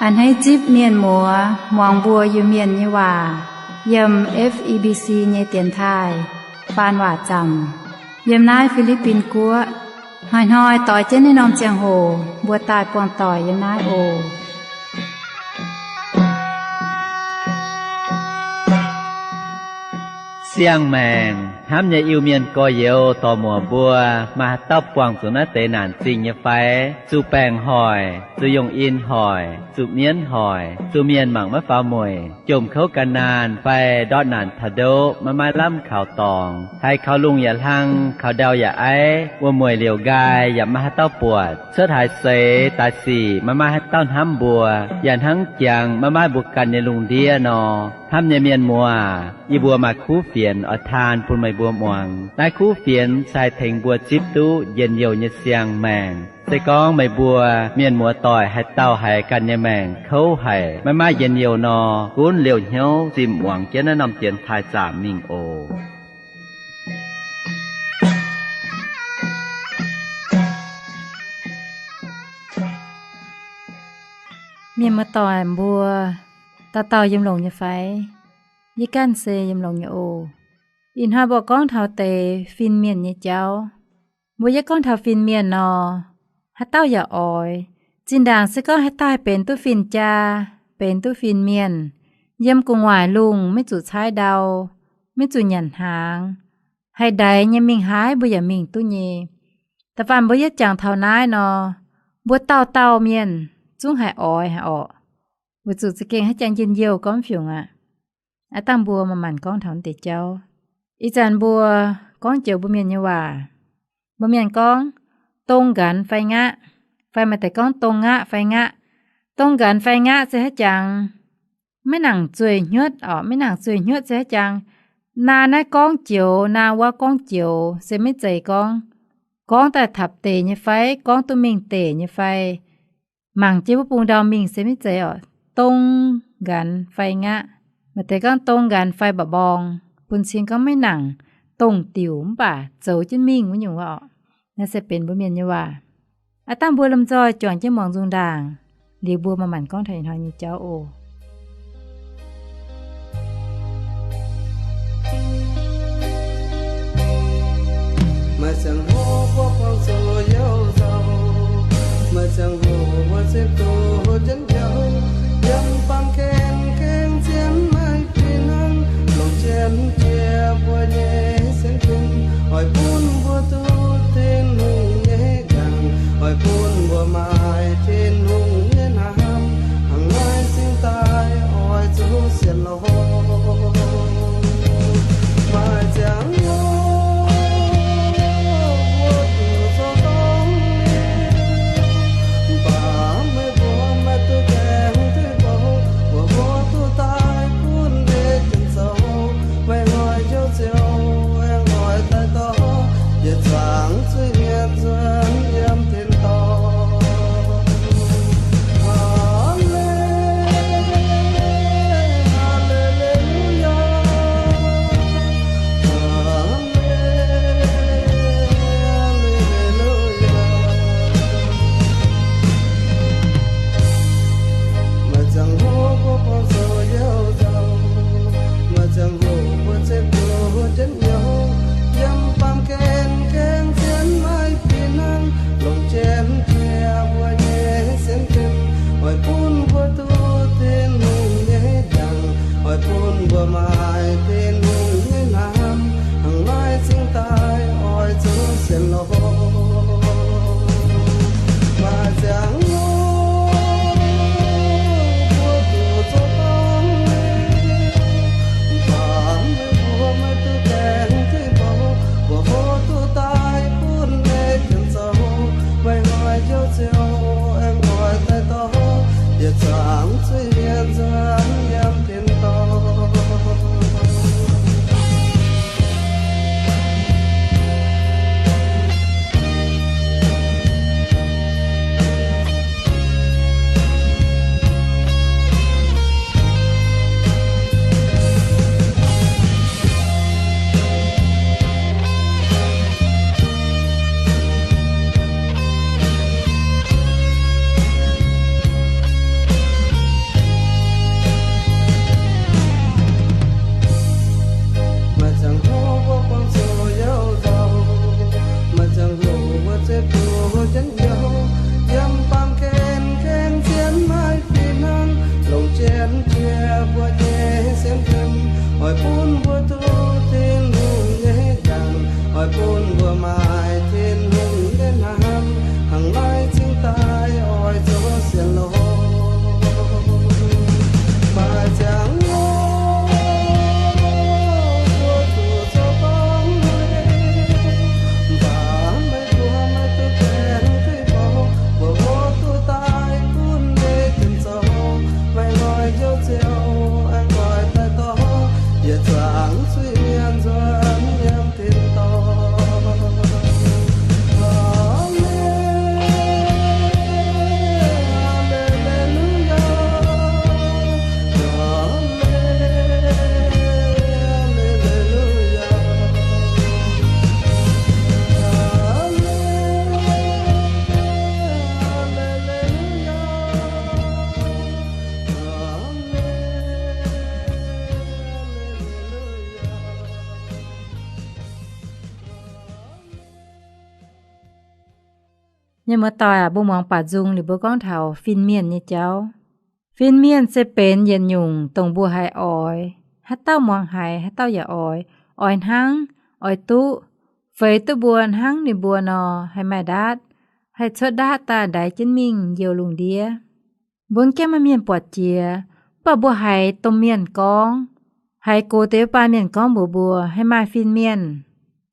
A'hneiv zipv mienh muoz muangx mbuo Iu-Mienh nyei waac yiem F E B C nyei dienx taaih faan waac zaamc yiem naaiv Fi^li^bin Guoqv. Hnoi-hnoi doix jienv naaiv norm ziangh hoc mbuo daaih buangh doic yiem naaiv oc. Siang-maengc hnamv nyei Iu-Mienh gorx-youz dorc-muoc mbuo, maaih haaix dauh buangh zuqc naaiv deix naanc zingh nyei fai? Zuqc baengc hoic, zuqc yungh in hoic, zuqc mienv hoic, zuqc mienh mangc maiv faaux mueic, jomc kouv gan naanh fai ndortv naanc taux ndoqv maiv maaih lamh kaux dorngx, haiz kaux lungh yaac hlang, kaux ndau yaac aiv, wuom-mueic liouc nqaai yaac maiv maaih haaix dauh buatc, cuotv haaix seix daaih sic maiv maaih haaix dauh hnamv mbuo, yaac hnangv jangx maiv maaih mbuo ganh nyei lungh ndiev nor. Hnamv nyei mienh muoz, yie mbuo maaih kuv fienx oix taan bun meih mbuo muangx. Naaiv kuv fienx se haih tengx mbuo zipv duqv njien-youh nyei siang-maengc. Se gorngv meih mbuo mienh muoz doic haaix dauh haiz ganh nyei maengc kouv haic, maiv maaih njien-youh nor, gunv liouh hnyouv zinh muangx jienv naaiv norm dienx taaih zaamc mingh oc. Mienh muoz doic mbuo, dauh dauh yiem longx nyei fai? Yie ganh se yiem longx nyei oc. Ih hnoi mbuo gorngv taux deix fin-mienh nyei jauv. Mbuo yie gorngv taux fin-mienh nor, haaix dauh yaac oix. Zinh ndaangc se gorngv haaix dauh haih benx duqv fin-jaa, benx duqv fin-mienh, yiem gu'nguaaic lungh maiv zuqc caaiv ndau, maiv zuqc nyanc hnaangx, haih ndaix nyei mingh haaix mbuo yaac mingh duqv nyei. Da'faanh mbuo yie jangx taux naaiv nor, mbuo dauh dauh mienh zungv haih oix haic orqc. Weic zuqc za'gengh haiz jangx njien-youh gorngv fiungc aqv. Aav dangh mbuo manc-manc gorngv taux naaiv deix jauv. Ih zanc mbuo gorngv joux mbuo mienh nyei waac. Mbuo mienh gorngv, dong nqanx fai ngaqv, fai maaih deix gorngv dong ngaqv fai ngaqv. Dong nqanx fai ngaqv se haiz jangx maiv nangc zueih hnyutv orqc, maiv nangc zueih hnyutv se haiz jangx, naaiv naaiv gorngv joux, naaiv wuov gorngv joux, se maiv zeiz gorngv, gorngv daaih tapc deic nyei fai, gorngv duqv mingh deic nyei fai, mangc jienv wuov bung ndau mingh se maiv zeiz orqc. Dong nqanx fai ngaqv, maaih deix gorngv dong nqanx fai mba'mborng, bun cing gorngv maiv nangc dongh diuc mv baac zoux jienv mingh wuov nyungc orqc. Naaiv se benx mbuo mienh nyei waac. Aav dangh mbuo lomh nzoih juangc jienv muangx nzung ndaangc, liuz mbuo manc-manc gorngv taux ih hnoi nyei jauv oc. Maaih ziangh hoc mbuo buangh zuqc youh nzauh, maaih ziangh hoc mbuo zipv duqv jienv njoux, yiem baamh gen gengh zien maiv fih hnangv, longc jienv jiex mbuo nyei sienx fim, oix bun mbuo duqv Tin-Hungh nyei ndaangc, oix bun mbuo maaih Tin-Hungh nyei hnamv, hnangv naaiv cingx daaih oix zuqc sienx lorz. Maaih ziangh hoc mbuo zuqc zoux dorngc, mv baac meih mbuo maiv duqv gaengh duqv bouh, mbuo mbuo duqv daaih gunv ei jienv zoux. Meih hnoi njoux ziouc aengx oix daaih dorh yietc zungv zuiz-mienh nzuonx yiem tin-dorngh. Haa-le, haa-le-le-lu-yaa. Maaih ziangh hoc mbuo buangh zuqc youh nzauh, maaih ziangh hoc mbuo zipv duqv jienv njoux, yiem baamh gen gengh zien maiv fih hnangv, longc jienv jiex mbuo nyei sienx fim, oix bun mbuo duqv Tin-Hungh nyei ndaangc, oix bun mbuo maaih Tin-Hungh nyei hnamv, hnangv naaiv cingx daaih oix zuqc sienx lorz. Maaih ziangh hoc mbuo zuqc zoux dorngc, mv baac meih mbuo maiv duqv gaengh duqv bouh, mbuo mbuo duqv daaih gunv ei jienv zoux. Meih hnoi njoux ziouc aengx oix daaih dorh yietc zungv zuiz-mienh nzuonx yiem tin-dorngh. Oix bun mbuo duqv Tin-Hungh nyei hnyouv, oix bun mbuo maaih Tin-Hungh nyei hnamv, hnangv naaiv cingx daaih oix zoux sienx lorz. Maaih ziangh hoc mbuo zuqc zoux gorngv, mv baac meih mbuo maiv duqv gaengh duqv borqc, mbuo duqv daaih gunv meih gengh zoux. Meih nqoi hnyouv ziouc aengx nqoi daaih dorh yietc zungv zuiz-mienh nzuonx yiem tin-dorngh. Mienh muoz-doic aac, mbuo muangx baaux nzung liuz mbuo gorngv taux fin-mienh nyei jauv. Fin-mienh se benx yietc nyungc dongh mbuo haih oix, haaix dauh muangx haiz, haaix dauh yaac oix, oix hnangv, oix duqv, feix duqv mbuo hnangv ninh mbuo nor, haih maaih ndaatv, haih cuotv ndaatv daaih ndaix jienv mingh youh lungh ndiev. Mbuo mv gaengh maaih mienh buatc jiex, mv baac mbuo haiz domh mienh gorngv, haiz gox deix wuov baan mienh gorngv mbuox mbuo, haih maaih fin-mienh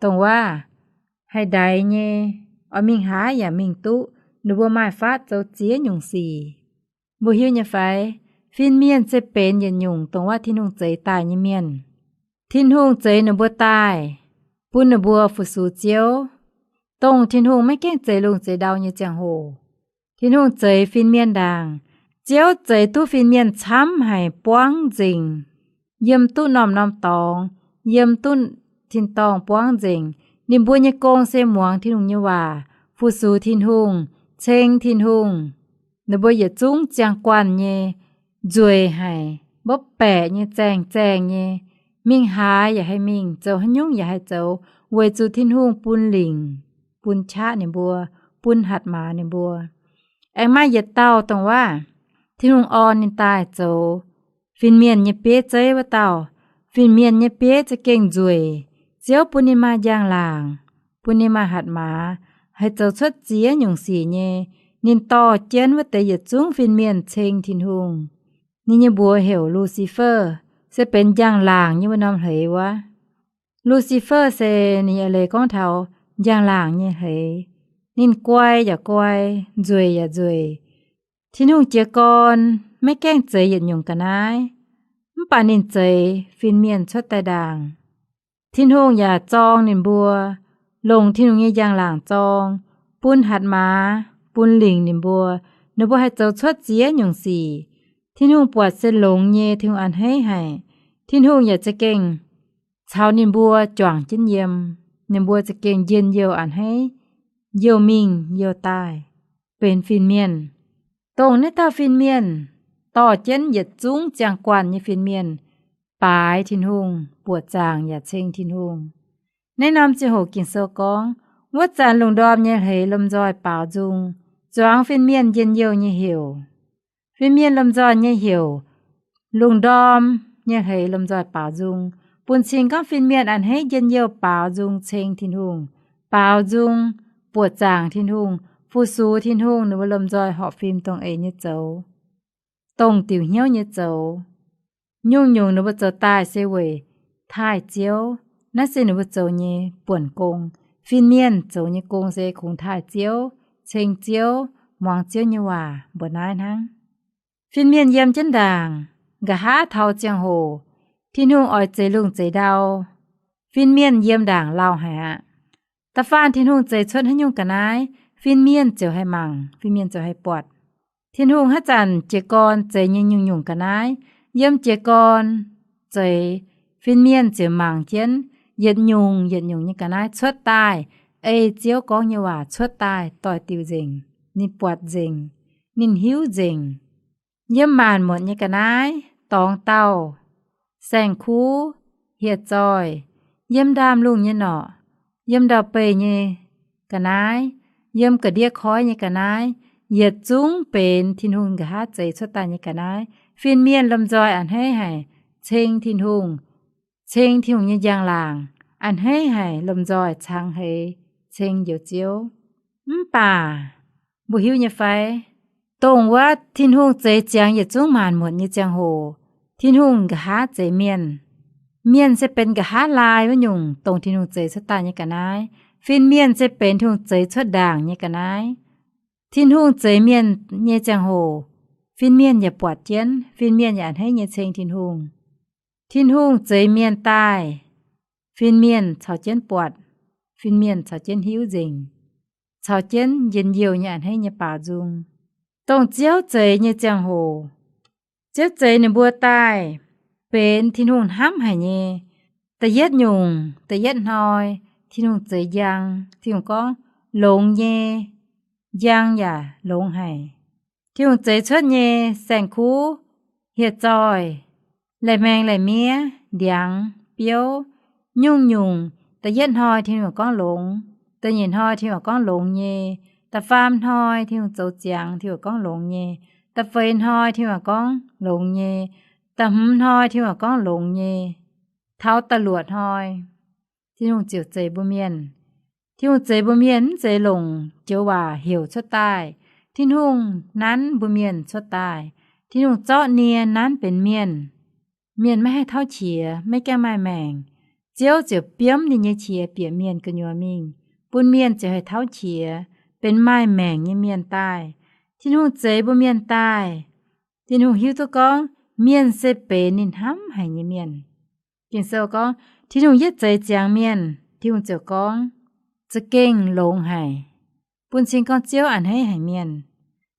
dongh waac haih ndaix nyei, oix mingh haaix yaac mingh duqv, ninh mbuo maaih faatv zoux ziex nyungc sic. Mbuo hiuv nyei fai? Fin-mienh se benx yietc nyungc dongh waac Tin-Hungh zeix daaih nyei mienh. Tin-Hungh zeix ninh mbuo daaih, bun ninh mbuo fu-sux Ziouv, dongh Tin-Hungh maiv gaengh zeix lungh zeix ndau nyei ziangh hoc. Tin-Hungh zeix fin-mienh ndaangc. Ziouv zeix duqv fin-mienh camv haic, buangv nzengc, yiem duqv norm-norm dorngx, yiem duqv tin-dorngh buangv nzengc. Ninh mbuo nyei gong se muangx Tin-Hungh nyei waac, fu-sux Tin-Hungh, ceng Tin-Hungh. Ninh mbuo yietc zungv ziangh guanh nyei, nzueic haic, mbopv baeqc nyei, zaeng-zaeng nyei, mingh haaix yaac haih mingh, zoux haaix nyungc yaac haih zoux, weic zuqc Tin-Hungh bun lingc, bun qaqv ninh mbuo, bun hatc maaz ninh mbuo. Aengx maaih yietc dauh dongh waac Tin-Hungh orn ninh daaih zoux fin-mienh nyei bieiv zeiv wuov dauh. Fin-mienh nyei bieiv za'gengh nzueic. Ziouv bun ninh maaih njang-laangc, bun ninh maaih hatc maaz, haih zoux cuotv ziex nyungc sic nyei. Ninh dorh jienv wuov deix yietc zungv fin-mienh ceng Tin-Hungh. Ninh nyei mbuox heuc Lucifer, se benx njang-laangc nyei wuov norm hleix wuov. Lucifer se ninh nyei eix leiz gorngv taux njang-laangc nyei hleix. Ninh guai yaac guai, nzueic yaac nzueic. Tin-Hungh jiez gorn maiv gaengh zeix yietc nyungc ga'naaiv, mv baac ninh zeix fin-mienh cuotv daaih ndaangc. Tin-Hungh yaac zorng ninh mbuo, longc Tin-Hungh nyei njang-laangc zorng, bun hatc maaz, bun lingc ninh mbuo. Ninh mbuo haih zoux cuotv ziex nyungc sic. Tin-Hungh buatc se longx nyei, Tin-Hungh a'hneiv haic. Tin-Hungh yaac za'gengh caux ninh mbuo juangc jienv yiem. Ninh mbuo za'gengh njien-youh a'hneiv, youh mingh youh daaih, benx fin-mienh. Dongh naaiv dauh fin-mienh dorh jienv yietc zungv ziangh guanh nyei fin-mienh baaix Tin-Hungh, buoqc zaangc yaac ceng Tin-Hungh. Naaiv norm ziangh hoc Ging-Sou gorngv, wuov zanc lungh ndorm nyei hleix lomh nzoih baaux nzung, zuangx fin-mienh njien-youh nyei heuc. Fin-mienh lomh nzoih nyei heuc, lungh ndorm nyei hleix lomh nzoih baaux nzung, bun cing gorngv fin-mienh a'hneiv njien-youh baaux nzung ceng Tin-Hungh, baaux nzung buoqc zaangc Tin-Hungh, fu-sux Tin-Hungh, ninh mbuo lomh nzoih horpc fim dongh eix nyei zoux, dongh diuc hnyouv nyei zoux. Nyungc-nyungc ninh mbuo zoux daaih se weic taaih Ziouv. Naaiv se ninh mbuo zoux nyei buonc gong. Fin-mienh zoux nyei gong se kungx taaih Ziouv, ceng Ziouv, muangx Ziouv nyei waac, mbuoqc naaiv hnangv. Fin-mienh yiem jienv ndaangc, nqa'haav taux ziangh hoc Tin-Hungh oix zeix lungh zeix ndau, fin-mienh yiem ndaangc lauh haic aqv. Da'faanh Tin-Hungh zeix cuotv haaix nyungc ga'naaiv, fin-mienh ziouc haih mangc, fin-mienh ziouc haih buatc. Tin-Hungh haaix zanc jiez gorn zeix nyei nyungc-nyungc ga'naaiv, yiem jiez gorn zeix, fin-mienh ziouc mangc jienv yietc nyungc yietc nyungc nyei ga'naaiv cuotv daaih, ei Ziouv gorngv nyei waac cuotv daaih doix-diuc nzengc. Ninh buatc nzengc, ninh hiuv nzengc. Yiem maanc muotc nyei ga'naaiv, dorngx dauh, saeng-kuv, hieh zoih, yiem ndaamv-lungh nyei norqc, yiem ndau-beih nyei ga'naaiv, yiem ga'ndiev koiv nyei ga'naaiv, yietc zungv benx Tin-Hungh nqa'haav zeix cuotv daaih nyei ga'naaiv. Fin-mienh lomh nzoih a'hneiv haic ceng Tin-Hungh, ceng Tin-Hungh nyei njang-laangc, a'hneiv haic, lomh nzoih cangx heix ceng njoux Ziouv. Mv baac mbuo hiuv nyei fai, dongh wuov Tin-Hungh zeix ziangx yietc zungv maanc muotc nyei ziangh hoc, Tin-Hungh nqa'haav zeix mienh. Mienh se benx nqa'haav laai wuov nyungc, dongh Tin-Hungh zeix cuotv daaih nyei ga'naaiv. Fin-mienh se benx Tin-Hungh zeix cuotv ndaangc nyei ga'naaiv. Tin-Hungh zeix mienh nyei ziangh hoc, fin-mienh yaac buatc jienv, fin-mienh yaac a'hneiv nyei ceng Tin-Hungh. Tin-Hungh zeix mienh daaih, fin-mienh caux jienv buatc, fin-mienh caux jienv hiuv nzengc, caux jienv njien-youh nyei a'hneiv nyei baaux nzung. Dongh Ziouv zeix nyei ziangh hoc, Ziouv zeix ninh mbuo daaih benx Tin-Hungh hnamv haic nyei. Da'yietv nyungc, da'yietv hnoi, Tin-Hungh zeix njang, Tin-Hungh gorngv, longx nyei. Njang yaac longx haic. Tin-Hungh zeix cuotv nyei saeng-kuv, hieh zoih, laih maeng laih miev, ndiangx, biouv, nyungc-nyungc, da'yietv hnoi Tin-Hungh gorngv longx, da'nyeic hnoi Tin-Hungh gorngv longx nyei, da'faam hnoi Tin-Hungh zoux ziangx, Tin-Hungh gorngv longx nyei, da'feix hnoi Tin-Hungh gorngv longx nyei, da'hmz hnoi Tin-Hungh gorngv longx nyei, taux da'luoqc hnoi Tin-Hungh ziouc zeix mbuo mienh. Tin-Hungh zeix mbuo mienh mv zeiz longc joux waac heuc cuotv daaih. Tin-Hungh nanv mbuo mienh cuotv daaih. Tin-Hungh zorqv nie nanv benx mienh. Mienh maiv haih tauv qiex, maiv gaengh maaih maengc. Ziouv ziouc biomv ninh nyei qiex bieqc mienh gu'nyuoz mingh, bun mienh ziouc haih tauv qiex, benx maaih maengc nyei mienh daaih. Tin-Hungh zeix mbuo mienh daaih, Tin-Hungh hiuv duqv gorngv mienh se benx ninh hnamv haic nyei mienh. Ging-Sou gorngv, Tin-Hungh yietv zeix ziangx mienh, Tin-Hungh ziouc gorngv, za'gengh longx haic. Bun cing gorngv Ziouv a'hneiv haic mienh.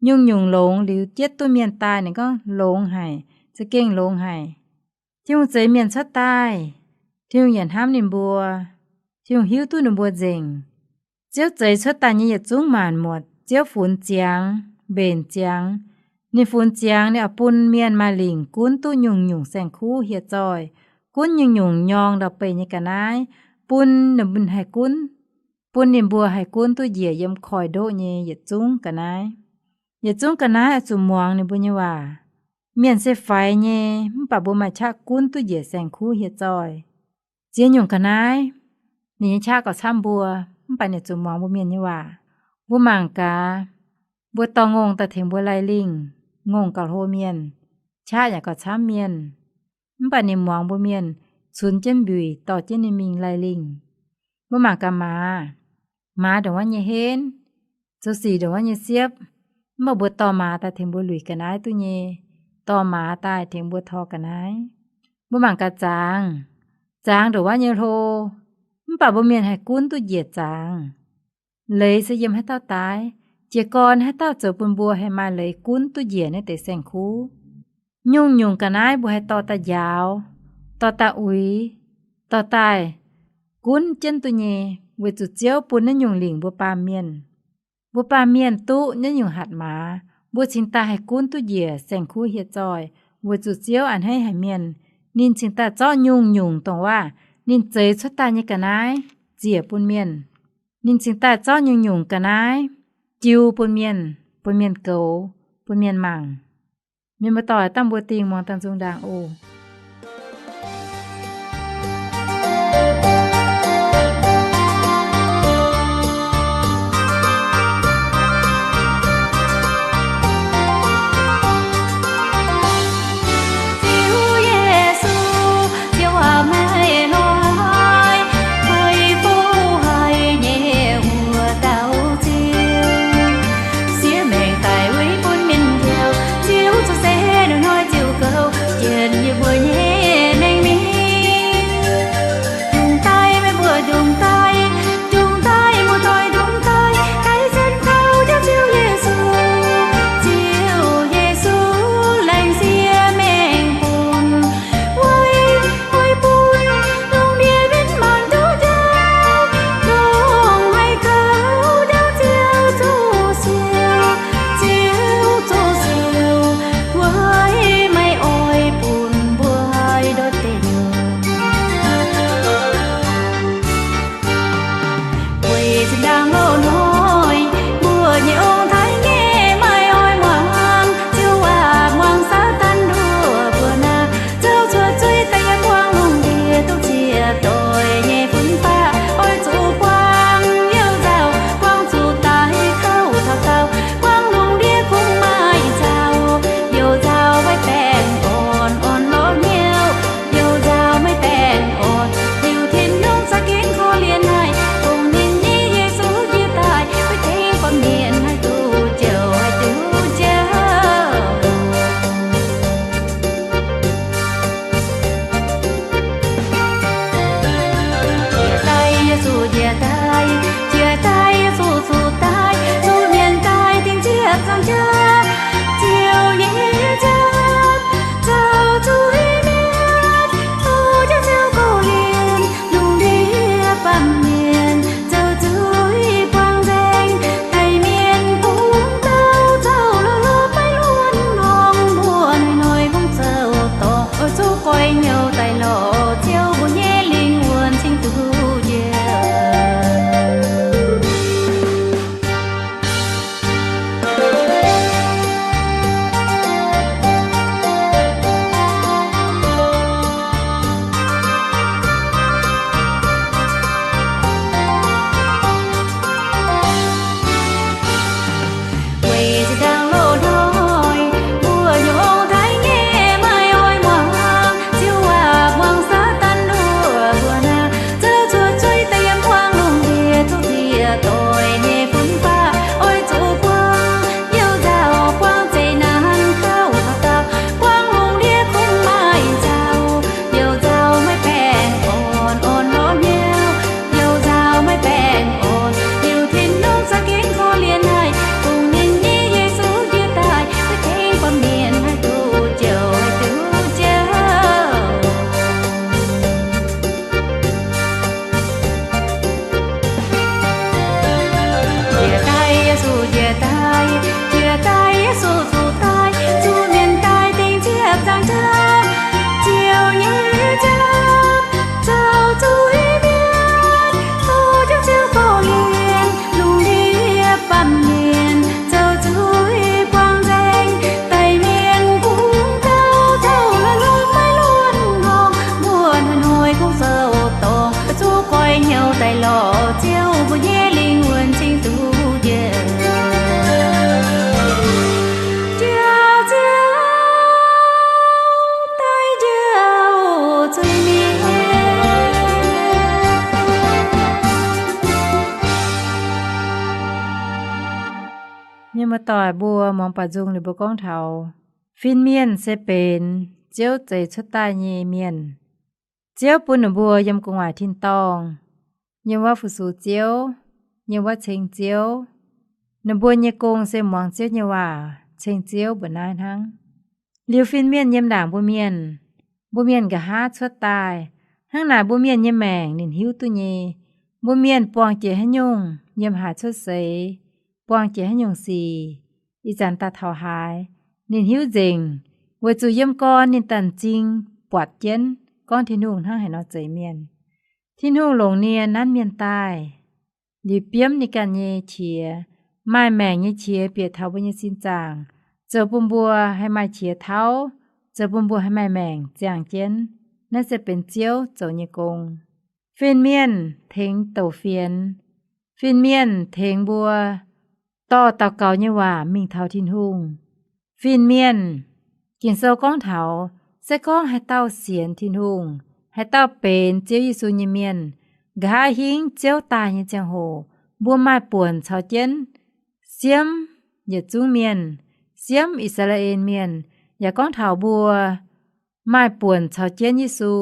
Nyungc-nyungc longx liuz, jietv duqv mienh daaih, ninh gorngv longx haic, za'gengh longx haic. Tin-Hungh zeix mienh cuotv daaih, Tin-Hungh yaac hnamv ninh mbuo. Tin-Hungh hiuv duqv ninh mbuo nzengc. Ziouv zeix cuotv daaih nyei yietc zungv maanc muotc, Ziouv funx ziangx, mbenc ziangx. Ninh funx ziangx, ninh oix bun mienh maaih lingc gunv duqv nyungc-nyungc saeng-kuv hieh zoih, gunv nyungc-nyungc nyorng ndau-beih nyei ga'naaiv, bun ninh mbuo haih gunv, bun ninh mbuo haih gunv duqv njiec yiem koiv-ndoqv nyei yietc zungv ga'naaiv. Yietc zungv ga'naaiv oix zuqc muangx ninh mbuo nyei waac. Mienh se faix nyei, mv baac mbuo maaih qaqv gunv duqv njiec saeng-kuv hieh zoih. Ziex nyungc ga'naaiv, ninh nyei qaqv gauh camv mbuo, mv baac ninh zuqc muangx mbuo mienh nyei waac. Mbuo mangc gaax, mbuo dorh ngongh daaih tengx mbuo lai lingh, ngongh gauh hlo mienh, qaqv yaac gauh camv mienh, mv baac ninh muangx mbuo mienh, cunx jienv mbuic dorh jienv ninh mingh lai lingh. Mbuo mangc gaax maaz, maaz ndongc wuov nyei henv, zoux sic ndongc wuov nyei siepv, mv baac mbuo dorh maaz daaih tengx mbuo luic ga'naaiv duqv nyei, dorh maaz daaih tengx mbuo tor ga'naaiv. Mbuo mangc gaax zaangz, zaangz ndongc wuov nyei hlo, mv baac mbuo mienh haih gunv duqv njiec zaangz. Leiz se yiem haaix dauh daaih? Jiez gorn haaix dauh zoux bun mbuo haih maaih leiz gunv duqv njiec naaiv deix saeng-kuv? Nyungc-nyungc ga'naaiv mbuo haih dorh daaih njaaux, dorh daaih uix, dorh daaih gunv jienv duqv nyei, weic zuqc Ziouv bun naaiv nyungc lingc mbuo baamh mienh. Mbuo baamh mienh duqv naaiv nyungc hatc maaz, mbuo cingx daaih haih gunv duqv njiec saeng-kuv hieh zoih, weic zuqc Ziouv a'hneiv haic mienh. Ninh cingx daaih zorqv nyungc-nyungc dongh waac ninh zeix cuotv daaih nyei ga'naaiv ziec bun mienh. Ninh cingx daaih zorqv nyungc-nyungc ga'naaiv jiu bun mienh, bun mienh goux, bun mienh mangc. Mienh muoz-doic, dangh mbuo dingh muangx dangh nzung ndaangc oc. Ziouv Yesu, Ziouv aac, meih lorz haic, meih fouv haic nyei wuov dauh Ziouv. Siev maengc daic weic bun mienh njoux, Ziouv zuqc seix hnoi-hnoi ziouc goux jienv yie mbuo Muoz-doic mbuo muangx baaux nzung liuz mbuo gorngv taux fin-mienh se benx Ziouv zeix cuotv daaih nyei mienh. Ziouv bun ninh mbuo yiem gu'nguaaic tin-dorngh, yiem wuov fu-sux Ziouv, yiem wuov ceng Ziouv. Ninh mbuo nyei gong se muangx Ziouv nyei waac, ceng Ziouv mbuoqc naaiv hnangv. Liuz fin-mienh yiem ndaangc mbuo mienh, mbuo mienh nqa'haav cuotv daaih. Hnangv naaic mbuo mienh nyei maengc ninh hiuv duqv nyei. Mbuo mienh buangh jiex haaix nyungc, yiem haaix cuotv seix, buangh jiex haaix nyungc sic, ih zanc daaih taux haaix, ninh hiuv nzengc, weic zuqc yiem gorn ninh daaih m'zing buatc jienv gorngv Tin-Hungh hnangv haaix nor zeix mienh. Tin-Hungh longc nie nanv mienh daaih, liuz biomv ninh ganh nyei qiex, maaih maengc nyei qiex bieqc taux mbuo nyei sin zaangc, zoux bun mbuo haih maaih qiex tauv, zoux bun mbuo haih maaih maengc ziangh jienv. Naaiv se benx Ziouv zoux nyei gong. Fin-mienh tengx douc fienx. Fin-mienh tengx mbuo dorh daux gaux nyei waac mingh taux Tin-Hungh. Fin-mienh, Ging-Sou gorngv taux, se gorngv haaix dauh sienx Tin-Hungh, haaix dauh benx Ziouv Yesu nyei mienh, nqa'haav hingv Ziouv daaih nyei ziangh hoc, mbuo maaih buonc caux jienv siemv yietc zungv mienh, siemv I^saa^laa^en Mienh, yaac gorngv taux mbuo maaih buonc caux jienv Yesu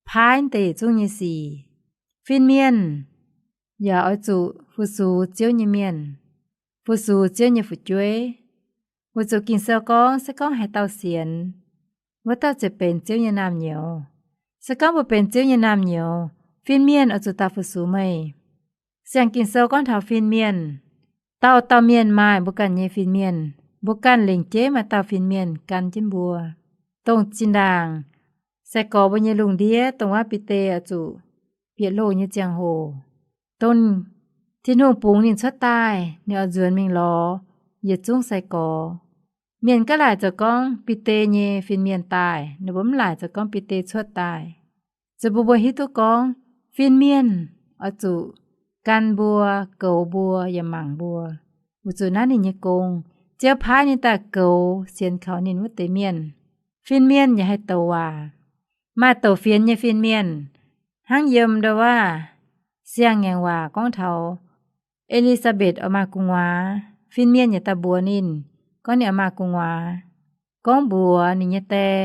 paaiv deix yietc zungv nyei sic. Fin-mienh yaac oix zuqc fu-sux Ziouv nyei mienh, fu-sux Ziouv nyei fu'jueiv. Weic zuqc Ging-Sou gorngv, se gorngv haaix dauh sienx, wuov dauh ziouc benx Ziouv nyei naamh nyouz. Se gorngv mbuo benx Ziouv nyei naamh nyouz, fin-mienh oix zuqc daaih fu-sux meih. Siang Ging-Sou gorngv taux fin-mienh, dauh dauh mienh maaih mbuo ganh nyei fin-mienh. Mbuo ganh lengc jeiv maaih dauh fin-mienh gan jienv mbuo. Dongh zinh ndaangc sai-gorx mbuo nyei lungh ndiev, dongh wuov Bide oix zuqc bieqc loh nyei ziangh hoc, dongh Tin-Hungh bungx ninh cuotv daaih, ninh oix nzuonx mingh lorz yietc zungv sai-gorx. Mienh gaav laaic zoux gorngv Bide nyei fin-mienh daaih, ninh mbuo mv laaic zoux gorngv Bide cuotv daaih. Zoux bun mbuo hiuv duqv gorngv fin-mienh oix zuqc gan mbuo, goux mbuo, yaac mangc mbuo. Weic zuqc naaiv ninh nyei gong, Ziouv paaiv ninh daaih goux sienx kaux ninh wuov deix mienh. Fin-mienh yaac haih douc waac. Maaih douc fienx nyei fin-mienh, hnangv yiem ndau waav siang-ngaengc waac gorngv taux E^li^saa^mbetc oix maaih gu'nguaaz, fin-mienh yaac daaih mbuox ninh gorngv ninh oix maaih gu'nguaaz, gorngv mbuox ninh nyei die.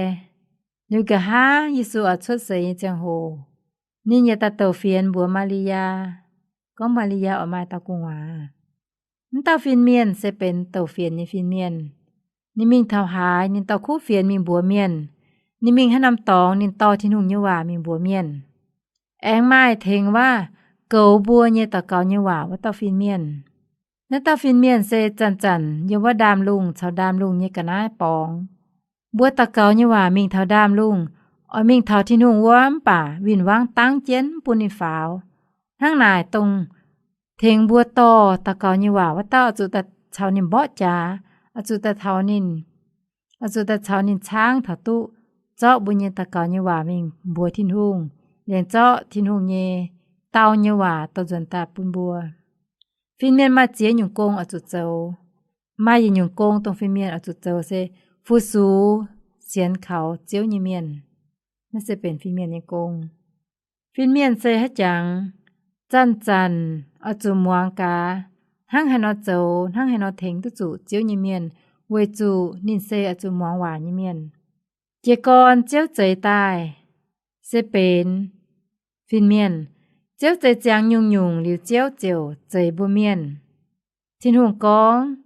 Liuz nqa'haav Yesu oix cuotv seix nyei ziangh hoc, ninh yaac daaih douc fienx mbuox Maa^li^yaa, gorngv Maa^li^yaa oix maaih dauh gu'nguaaz. Mv dauh fin-mienh se benx douc fienx nyei fin-mienh. Ninh mingh taux haaix, ninh dorh kuv fienx mingh mbuox mienh. Ninh mingh haaix norm dorngx, ninh dorh Tin-Hungh nyei waac mingh mbuox mienh. Aengx maaih tengx waav goux mbuo nyei daux gaux nyei waac wuov dauh fin-mienh. Naaiv dauh fin-mienh se zanc-zanc yiem wuov ndaamv-lungh caux ndaamv-lungh nyei ga'naaiv borngz. Mbuo daux gaux nyei waac mingh taux ndaamv-lungh, oix mingh taux Tin-Hungh wuov mv baac win-wangv dangv jienv mv bun ninh faaux. Hnangv naaic, dongh tengx mbuo dorh daux gaux nyei waac wuov dauh oix zuqc daaih caux ninh mborqv jaax, oix zuqc daaih caux ninh, oix zuqc daaih caux ninh caangv taux duqv zorqv mbuo nyei daux gaux nyei waac mingh mbuox Tin-Hungh, liemh zorqv Tin-Hungh nyei dau nyei waac dorh nzuonx daaih bun mbuo. Fin-mienh maaih ziex nyungc gong oix zuqc zoux. Maaih yietc nyungc gong dongh fin-mienh oix zuqc zoux se fu-sux sienx kaux Ziouv nyei mienh. Naaiv se benx fin-mienh nyei gong. Fin-mienh se haiv jangx, zanc-zanc oix zuqc muangx gaax, hnangv haaix nor zoux, hnangv haaix nor tengx duqv zuqc Ziouv nyei mienh, weic zuqc ninh se oix zuqc muangx waac nyei mienh. Jiez gorn Ziouv zeix daaih se benx fin-mienh. Ziouv zeix ziangx nyungc-nyungc liuz, Ziouv ziouc zeix mbuo mienh. Tin-Hungh gorngv,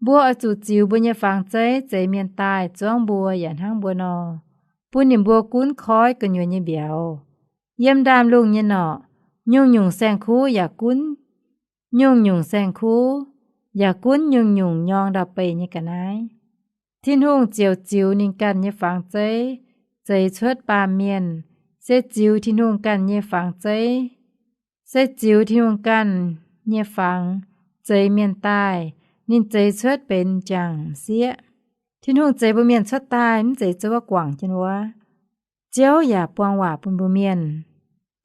mbuo oix zuqc ziux mbuo nyei fangx zeiv zeix mienh daaih zuangv mbuo yaac hnangv mbuo nor, bun ninh mbuo gunv koiv gu'nyuoz nyei mbiauz. Yiem ndaamv-lungh nyei norqc, nyungc-nyungc saeng-kuv yaac gunv nyungc-nyungc saeng-kuv, yaac gunv nyungc-nyungc nyorng ndau-beih nyei ga'naaiv. Tin-Hungh ziouc ziux ninh ganh nyei fangx zeiv zeix cuotv baamh mienh, se ziux Tin-Hungh ganh nyei fangx zeiv, se ziux Tin-Hungh ganh nyei fangx zeix mienh daaih. Ninh zeix cuotv benx m'jangc m'sieqv. Tin-Hungh zeix mbuo mienh cuotv daaih mv zeiz zuov guangc jienv wuov. Ziouv yaac buang waac bun mbuo mienh.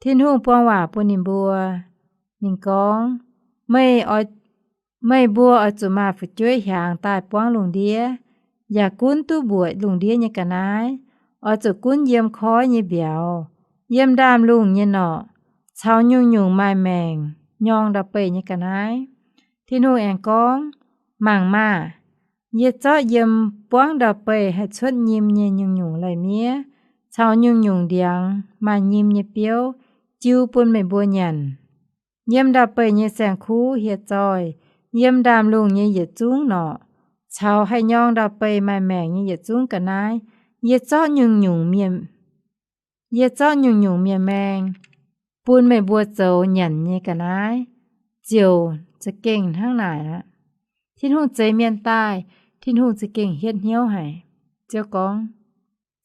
Tin-Hungh buang waac bun ninh mbuo. Ninh gorngv, meih oix, meih mbuo oix zuqc maaih fu'jueiv hiaangx daaih buangv lungh ndiev, yaac gunv duqv mbuoqc lungh ndiev nyei ga'naaiv. Oix zuqc gunv yiem koiv nyei mbiauz, yiem ndaamv-lungh nyei norqc, caux nyungc-nyungc maaih maengc nyorng ndau-beih nyei ga'naaiv. Tin-Hungh aengx gorngv, Mangc maah! Yie zorqv yiem buangv ndau-beih haih cuotv nyim nyei nyungc-nyungc lai-miev caux nyungc-nyungc ndiangx maaih nyim nyei biouv jiu bun meih mbuo nyanc. Yiem ndau-beih nyei saeng-kuv hieh zoih, yiem ndaamv-lungh nyei yietc zungv norqc, caux haih nyorng ndau-beih maaih maengc nyei yietc zungv ga'naaiv, yie zorqv nyungc-nyungc mienh, yie zorqv nyungc-nyungc mienh maeng bun meih mbuo zoux nyanc nyei ga'naaiv, ziouc za'gengh hnangv naaic aqv. Tin-Hungh zeix mienh daaih, Tin-Hungh za'gengh hietv hnyouv haic. Ziouv gorngv,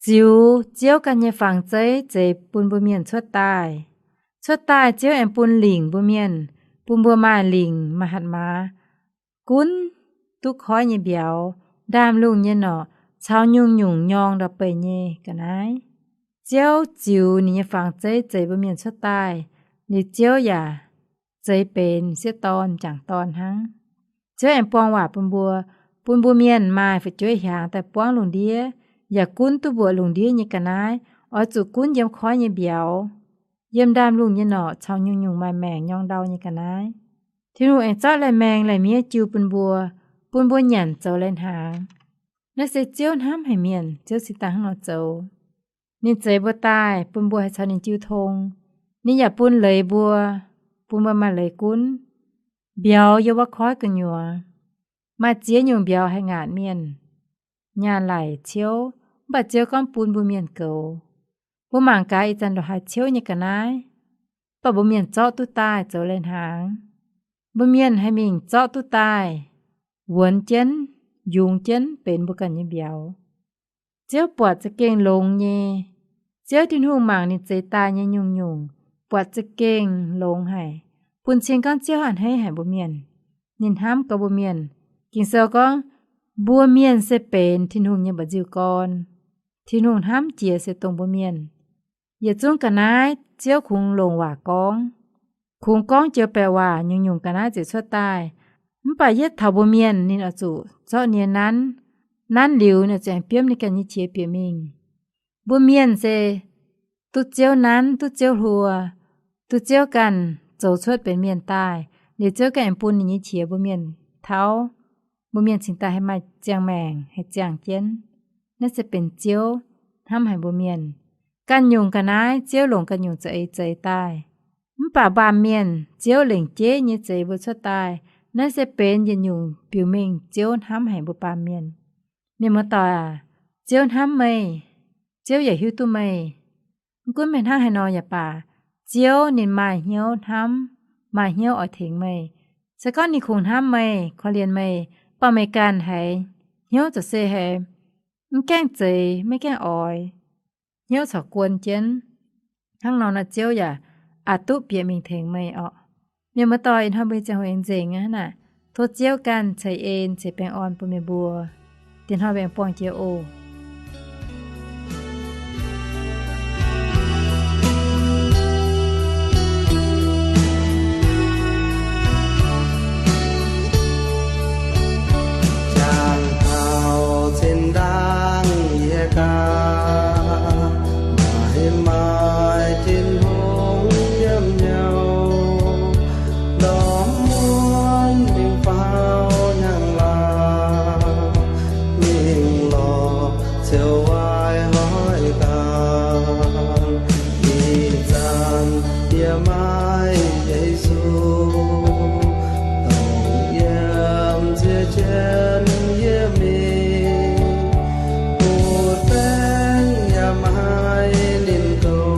Ziux Ziouv ganh nyei fangx zeiv zeix bun mbuo mienh cuotv daaih. Cuotv daaih Ziouv aengx bun lingc mbuo mienh, bun mbuo maaih lingc, maaih hatc maaz, gunv duqv koiv nyei mbiauz, ndaamv-lungh nyei norqc caux nyungc-nyungc nyorng ndau-beih nyei ga'naaiv. Ziouv ziux ninh nyei fangx zeiv zeix mbuo mienh cuotv daaih, liuz Ziouv yaac zeix benx sieqv dorn m'jangc dorn hnangv. Ziouv aengx buang waac bun mbuo, bun mbuo mienh maaih fu'jueiv hiaangx daaih buangv lungh ndiev, yaac gunv duqv mbuoqc lungh ndiev nyei ga'naaiv. Oix zuqc gunv yiem koiv nyei mbiauz, yiem ndaamv-lungh nyei norqc caux nyungc-nyungc maaih maengc nyorng ndau nyei ga'naaiv. Tin-Hungh aengx zorqv lai-maeng lai-miev jiu bun mbuo, bun mbuo nyanc zoux lai-hnaangx. Naaiv se Ziouv hnamv haic mienh, Ziouv cingx daaih hnangv nor zoux. Ninh zeix mbuo daaih bun mbuo haih caux ninh jiu tong. Ninh yaac bun leiz mbuo, bun mbuo maaih leiz gunv. Mbiauz yiem wuov koiv gu'nyuoz, maaih ziex nyungc mbiauz haih ngaatc mienh, nyaanh laic, ciouv, mv baac Ziouv gorngv bun mbuo mienh goux. Mbuo mangc gaax ih zanc ndongc haaix ciouv nyei ga'naaiv, mv baac mbuo mienh zorqv duqv daaih zoux lai-hnaangx. Mbuo mienh haih mingh zorqv duqv daaih, wuonx jienv, yungz jienv benx mbuo ganh nyei mbiauz. Ziouv buatc za'gengh longx nyei. Ziouv Tin-Hungh mangc ninh zeix daaih nyei nyungc-nyungc, buatc za'gengh longx haic, bun cing gorngv Ziouv a'hneiv haic mbuo mienh. Ninh hnamv gorx mbuo mienh. Ging-Sou gorngv, mbuo mienh se benx Tin-Hungh nyei mba'nziu gorn. Tin-Hungh hnamv jiex se dongh mbuo mienh. Yietc zungv ga'naaiv Ziouv kungx longc waac gorngv, kungx gorngv joux baeqc waac nyungc-nyungc ga'naaiv ziouc cuotv daaih. Mv baac yietv taux mbuo mienh ninh oix zuqc zorqv nyei nanv, nanv liuz ninh oix zuqc aengx biomv ninh ganh nyei qiex bieqc mingh. Mbuo mienh se duqv Ziouv nanv, duqv Ziouv hluo, duqv Ziouv ganh zoux cuotv benx mienh daaih, liuz Ziouv ganh aengx bun ninh nyei qiex mbuo mienh tauv, mbuo mienh cingx daaih haih maaih ziangh maengc, haih ziangh jienv. Naaiv se benx Ziouv hnamv haic mbuo mienh. Ganh nyungc ga'naaiv Ziouv longc ganh nyungc za'eix zeix daaih. Mv baac baamh mienh Ziouv lengc jeiv nyei zeix mbuo cuotv daaih. Naaiv se benx yietc nyungc biux mengh Ziouv hnamv haic mbuo baamh mienh. Mienh muoz-doic aac, Ziouv hnamv meih. Ziouv yaac hiuv duqv meih. Mv gunv meih hnangv haaix nor yaac baac, Ziouv ninh maaih hnyouv hnamv, maaih hnyouv oix tengx meih. Se gorngv ninh kungx hnamv meih, korv-lienh meih, baac meih ganh haiz hnyouv za'gengh se haiz mv gaengh zeix, maiv gaengh oix, hnyouv corc guon jienv. Hnangv nor naaiv Ziouv yaac aqc duqv bieqc mingh tengx meih orqc. Mienh muoz-doic, ih hnoi mbuo nyei ziangh hoc aengx nzengc aqv hnangv naaic. Tov Ziouv ganh ceix en ceix baengh orn bun meih mbuo. Diex hnoi mbuo aengx buangh jiex oc. Jangx taux zinh ndaangc yie gaax, maaih maaih Tin-Hungh yiem hnyouv, ndorm muonz mingh faaux hnyangx-laauh, mingh lorz Ziouv waaic hoic ganh. Ih zanc yie maaih Yesu, dongh yiem nzie jienv yie mingh, butv-baengx yaac maaih ninh doz.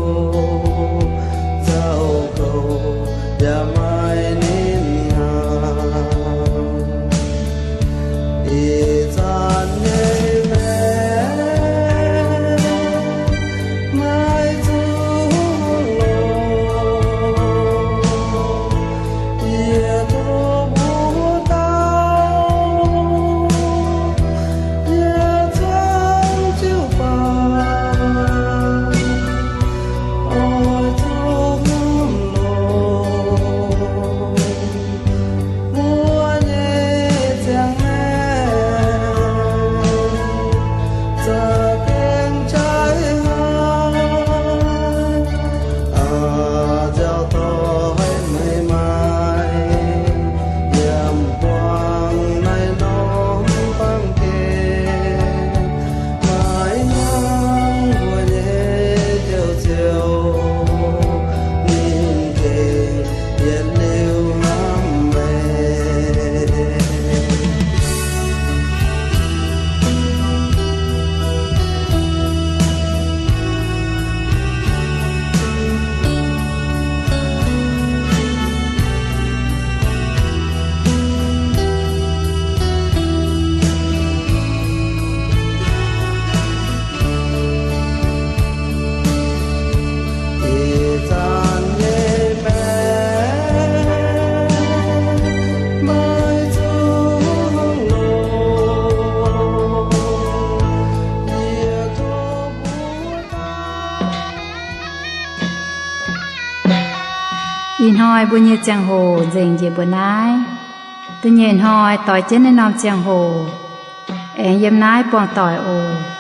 Ih hnoi mbuo nyei ziangh hoc nzengc njiec mbuoqc naaiv. Da'nyeic hnoi doix jienv naaiv norm ziangh hoc, aengx yiem naaiv buangh doic oc.